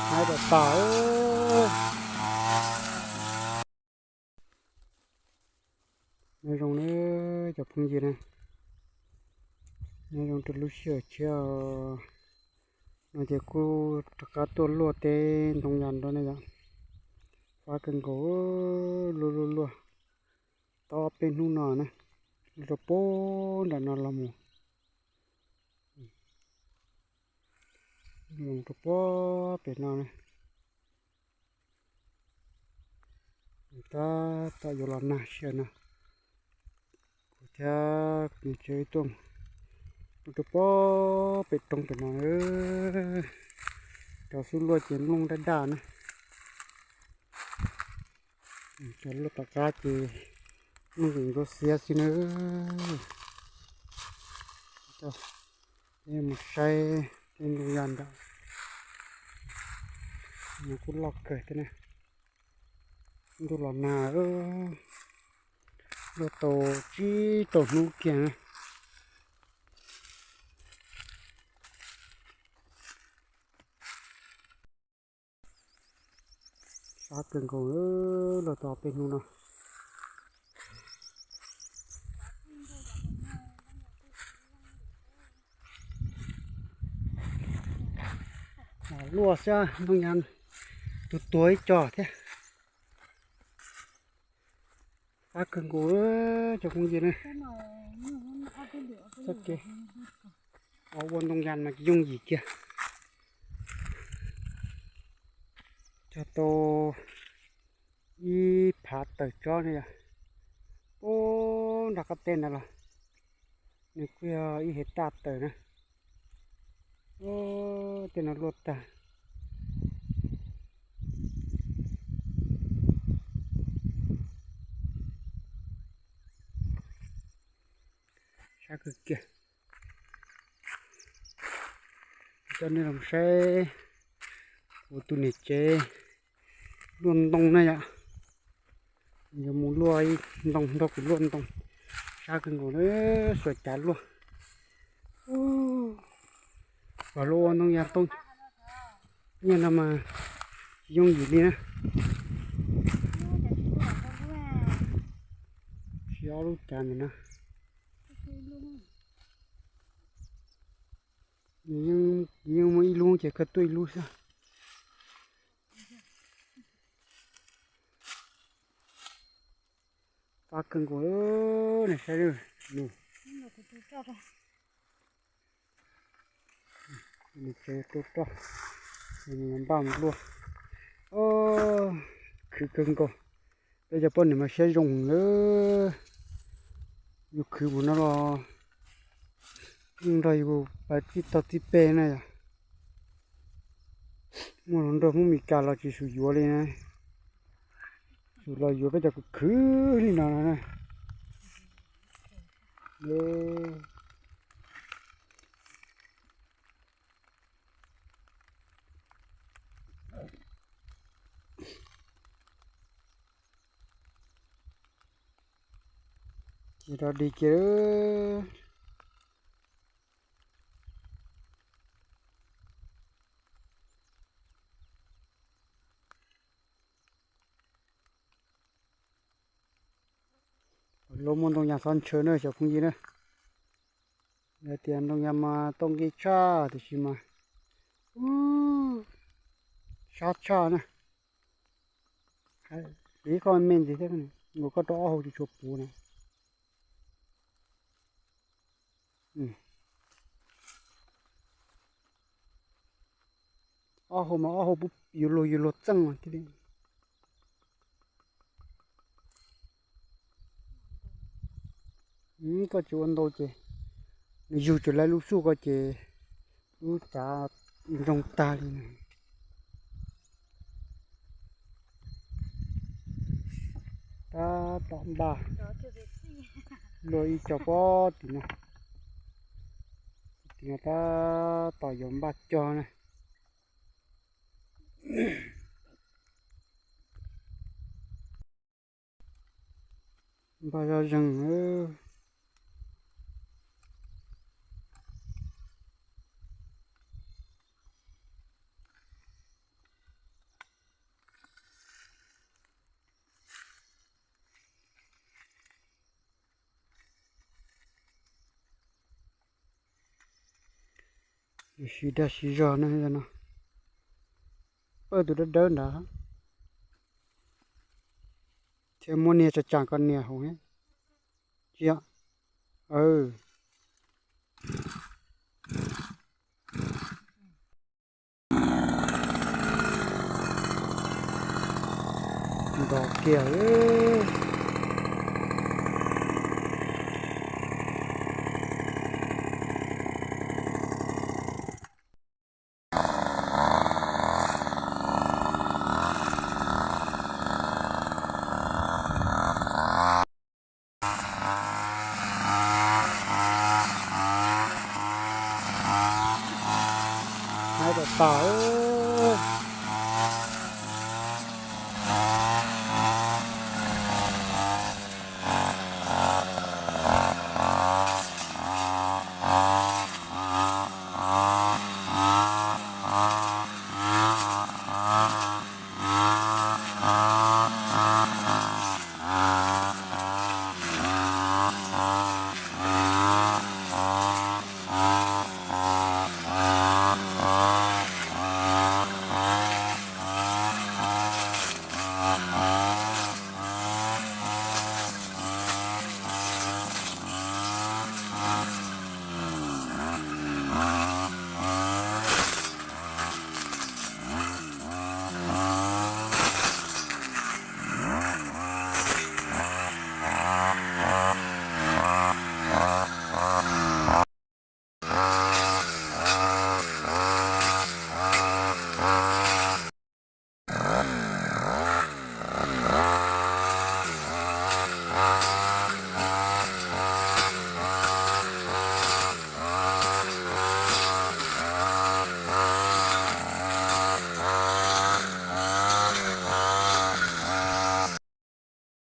Nyob rau tas. Nyob zoo na cov phooj ywg na, nyob zoo rau lub sij hawm tshiab no ces kuj rov qab tuaj luaj teb ntoo yas nrau na yom. Fab kawg nkaus, luaj luaj luaj, tau ob peb hnub no na, luaj rau puag nram no los mus, rau puag pem no na. Tab tom yuav los nag sij hawm no, kuv thiab kuv niam tsev tuaj mus rau puag pem roob pem no, cov xub luaj ces nplooj daj daj na. Cov luaj tom qab ces nplooj ntxuav xiav xwb na. Mus saib tej ntoo yas nram, nws kuj loj kawg thiab na. Ntuj los nag, luaj tau tsib rau hnub kiag na. Sab kawg nkaus, luaj tau peb hnub no. Luaj xwb, ntoo yas tuag tuag ib co thiab. Fab kawg nkaus cov phooj ywg na. Txoj kev ua ntoo yas mas yooj yim kiag. Cog tau ib phav tawm tsob ne yom. Ub, nram qab teb ntawd los nws kuj yog ib hev taj tawm na. Tej no luaj tag. Sab kawg kiag. Coj nej los saib kuv tus niam tsev luaj ntoo na yom. Yuav mus luaj ib ntoo nrog kuv luaj ntoo. Sab kawg nkaus, suav cav luaj. Kom luaj ua ntoo yas tau nyiaj no mas tsis yooj yim li na. Siv ob lub cav ntawm no. Nws yeej muaj ib lub ces koj tuaj ib lub xwb. Fab kawg nkaus, nej saib nws, nws tsev rau roj, npaj mus luaj. Khwv kawg nkaus, peb cov poj niam mas siab zoo lawm. Yus khwv mus no los nrog yus pab txij tog txij peg na yom. Muaj hluas nraug Hmoob Mes Kas los tsis xum yuav li na, xum los yuav peb cov khwv khwv li no na. Ces rov dig kiag. Luag muaj ntoo yas xob ntshaw na cov phooj ywg na. Yog tias ntoo yas mas tau nqi tshaj tiam sis mas sab tshaj na. Ib koj me ntsis thiab, nkaus koj rau ob hau tsis tshua puv na. Ob hau mas ob hau yuav luag yuav luag txeej thiaj li. Koj tsis ua ntau ces nws yug tsis lawv lub xub ko ces lub cav ntsoog tag li na. Tab tom npaj luaj ib co pob tim no, tim no tab tom yuav npaj cog na. Npaj zoj zeeg. Siv dag siv zog no, no. Pawj tus dawb dawb ntawd thiaj muab niag tsa tsam koj niag haus cia. Nto kiag. Hais kom tas.